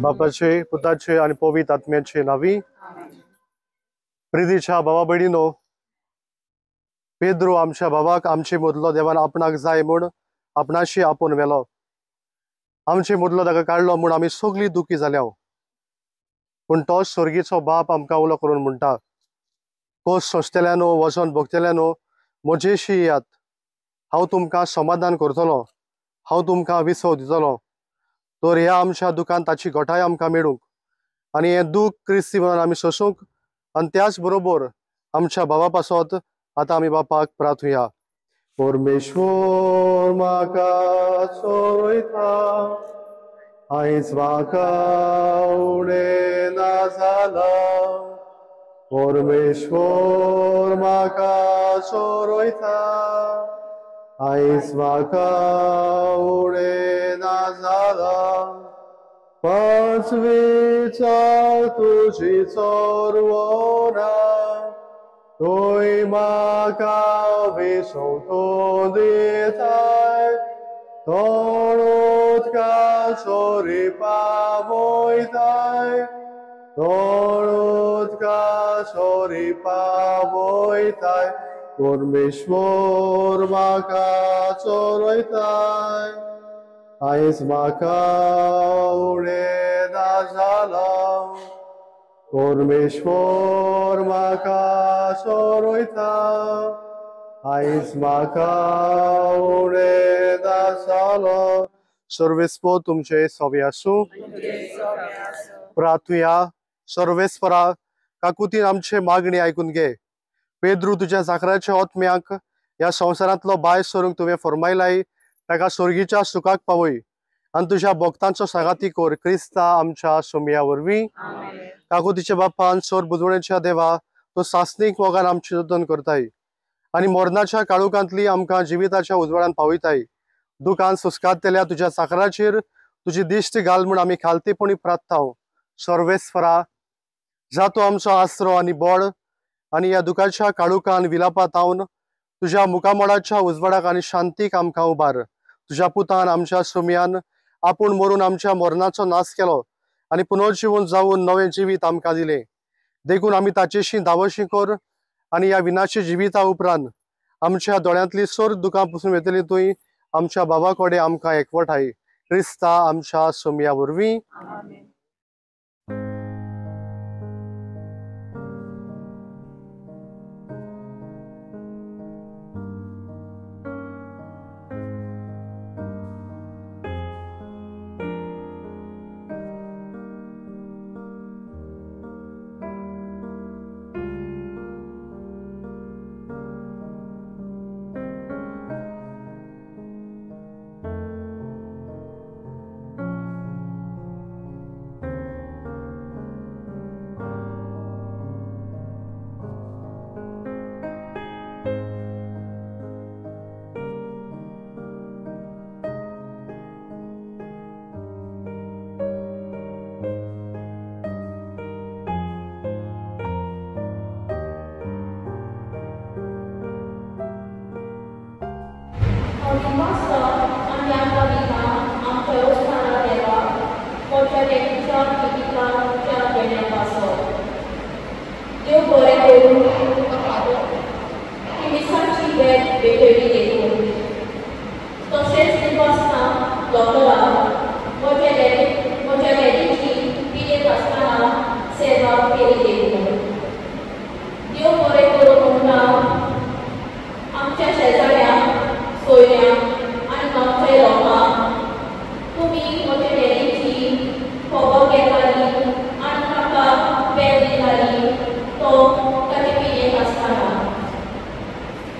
बापाचे, पुताचे आनी पवित्र आत्म्याचे नावी. प्रितीच्या भावा भयणीनो, पेद्रू आमच्या भावाक आमचे मदलो देवान आपणाक जाय म्हूण आपणाशी आपोवन व्हेलो. आमचे मदलो ताका काडलो म्हूण आमी सगळीं दुखी जाल्या. पूण तो स्वर्गीचो बाप आमकां उलो करून म्हणटा, कोस सोंसतल्यानो, वचोन भोगतल्यानो, म्हजेशी येयात, हांव तुमकां समाधान करतलो, हांव तुमकां विसव दितलो. तर ह्या आमच्या दुखान ताची घटाय आमकां मेळूंक आनी हें दूख क्रिस्ती म्हणून आमी सोसूंक आनी त्याच बरोबर आमच्या भावा पासत आतां आमी बापाक प्रार्थुया. परमेश्वर म्हाका चोरयता, आयज म्हाका उणें ना जालां. परमेश्वर म्हाका चोरयता, आयज म्हाका उणें ना जालां. पांचवीचा तुजी चोरवना, तुय म्हाका विसव तूं दिताय, तोण उदका चोरी पावयताय, तोण उदका चोरी पावयताय. परमेश्वर म्हाका चोरयताय, आयज म्हाका उणें ना जालां. परमेश्वर म्हाका चोरयता, आयज म्हाका उणें ना जालां. सर्वेस्पर तुमचे सवे आसूं. प्रार्थुया. सर्वेस्परा, काकुतीन आमचे मागणी आयकून घे. पेद्रू तुज्या जाकराच्या आत्म्याक ह्या संवसारांतलो भायर सरूंक तुवें फर्मायलाय, ताका स्वर्गीच्या सुखाक पावय आनी तुज्या भक्तांचो सांगाती कर, क्रिस्ता आमच्या सोमया वरवीं. काकुतीच्या बापान, सोर बुजवणेच्या देवा, तो सासणीक मोगान आमची जतन करताय आनी मरणाच्या काळोखांतली आमकां जिविताच्या उजवाडान पावयताय. दुखान सुस्कारतल्या तुज्या साकराचेर तुजी दिश्ट घाल म्हूण आमी खालतेपणी प्रार्थाव. सर्वेस्परा, जातो आमचो आसरो आनी बळ आनी ह्या दुखाच्या काळोखान विलापातावन तुज्या मुखामळाच्या उजवाडाक आनी शांतीक आमकां उबार. तुज्या पुतान आमच्या सोमयान आपूण मरून आमच्या मरणाचो नाश केलो आनी पुनर्जिवन जावन नवें जिवीत आमकां दिलें. देखून आमी ताचेशी धांवशी कर आनी ह्या विनाशी जिविता उपरांत आमच्या दोळ्यांतली सोर दुखां पुसून वेतली तुंय आमच्या बाबा कडेन आमकां एकवटाय. क्रिस्ता आमच्या सोमया वरवीं.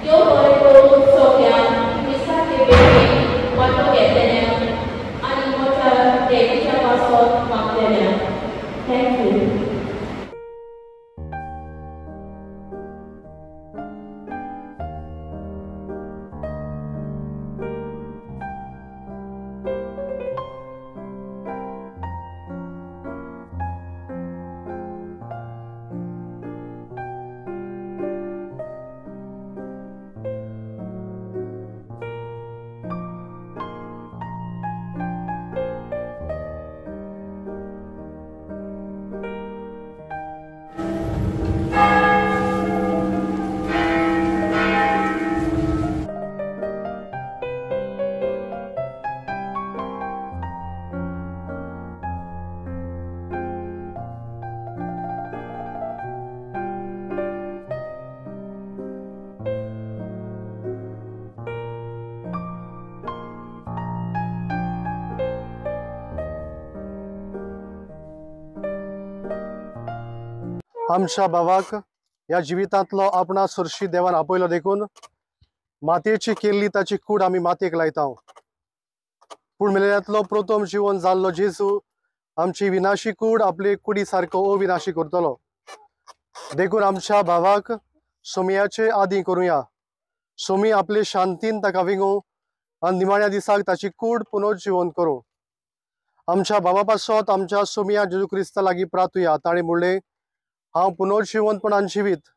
देव बरें करूं सगळ्यांक मिसाचे भेटेक वांटो घेतल्यांक. आमच्या भावाक ह्या जिवितांतलो आपणा सरशी देवान आपयलो देखून मातयेची केल्ली ताची कूड आमी मातयेक लायता। पूण मेलेल्यांतलो प्रथम जिवन जाल्लो जेजू आमची विनाशी कूड आपले कुडी सारको अविनाशी करतलो। देखून आमच्या भावाक सोमयाचे आदी करुया। सोमी आपले शांतीन ताका विंगू आनी निमाण्या दिसाक ताची कूड पुनर्जिवन करूं। आमच्या भावा पासत आमच्या सोमया जेजू क्रिस्ता लागीं प्रातुया। ताणें म्हणलें, हांव पुनर्जिवंतपणान जिवीत,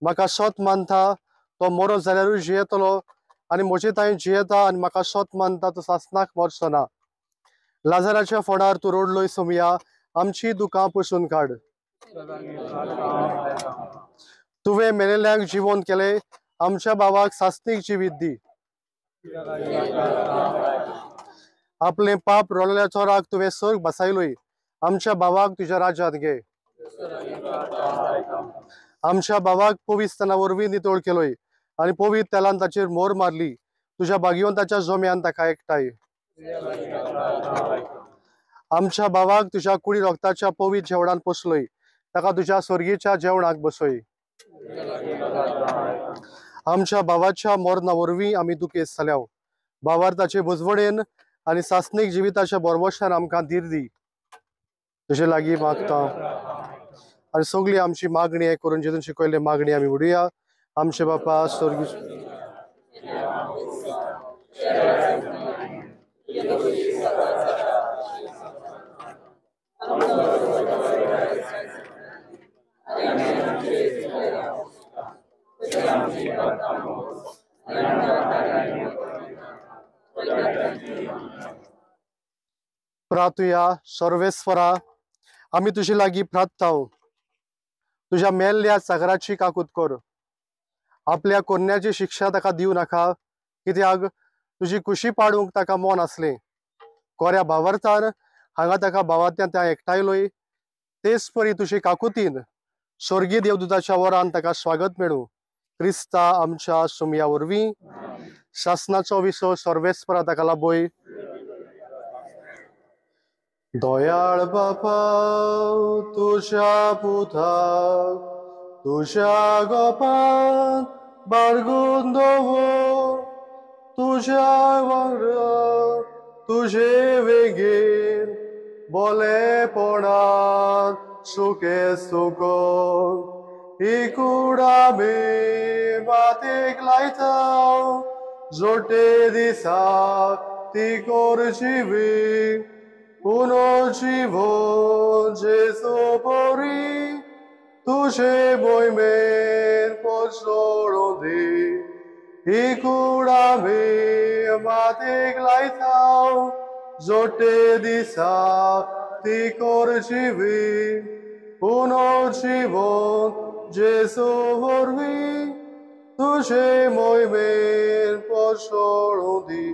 म्हाका सत मानता तो मरो जाल्यारूय जियेतलो आनी म्हजे तांय जियेता आनी म्हाका सत मानता तो सासनाक मरचो ना। लाजाराच्या फोंडार तूं रोडलोय सोमया, आमची दुकां पुसून काड। तुवें मेलेल्यांक जिवंत केलें, आमच्या भावाक सासणीक जिवीत दी। आपलें पाप रोवलेल्या चोराक तुवें सर्ग बसायलोय, आमच्या भावाक तुज्या राज्यांत घे। आमच्या भावाक पविस्ताना वरवीं नितळ केलोय आनी पवित्र तेलान ताचेर मोर मारली, तुज्या भाग्यवंताच्या जोम्यान ताका एकठांय। आमच्या भावाक तुज्या कुडी रोगताच्या पवित्र जेवणान पोसलोय, ताका तुज्या स्वर्गीच्या जेवणाक बसय। आमच्या भावाच्या मरणा वरवीं आमी दुखेस्त जाल्या। भावार ताचे बुजवणेन आनी सासणीक जिविताच्या बरवशान आमकां धीर दी। तुजे लागीं मागता आनी सगळी आमची मागणी हे करून जेजून शिकयल्ली मागणी आमी उडया। आमचे बापा स्वर्गी प्रातुया। सर्वेस्वरा, आमी तुजे लागीं प्रार्थता, तुज्या मेल्ल्या चाकराची काकूत कर। आपल्या कोन्याची शिक्षा ताका दिवं नाका, कित्याक तुजी कुशी पाडूंक ताका मन आसलें। कोऱ्या भावार्थान हांगा ताका भावांतल्यान त्या एकठांयलोय, तेच परी तुजी काकुतीन स्वर्गीय देवदूताच्या वरान ताका स्वागत मेळूं। क्रिस्ता आमच्या सुमया वरवीं सासनाचो विसो सर्वेस्परा ताका लाभय। दयाळ बापा तुज्या पुताक तुज्या गोपान बाळगून दवर, तुज्या वांगडा तुजे वेगेन बोलेपणान सुके सुको ही कूड आमी मातयेक लायता, जोडटे दिसा ती कर जिवी पुनर्जीवन जेजू परी तुजे मोहिमेन पोचोडून दी। ही कूड आमी मातयेक लायता, जोडटे दिसा ती कर जिवी पुनर्जीवन जेजू वरवीं तुजे मोहिमेन पोचोडून दी।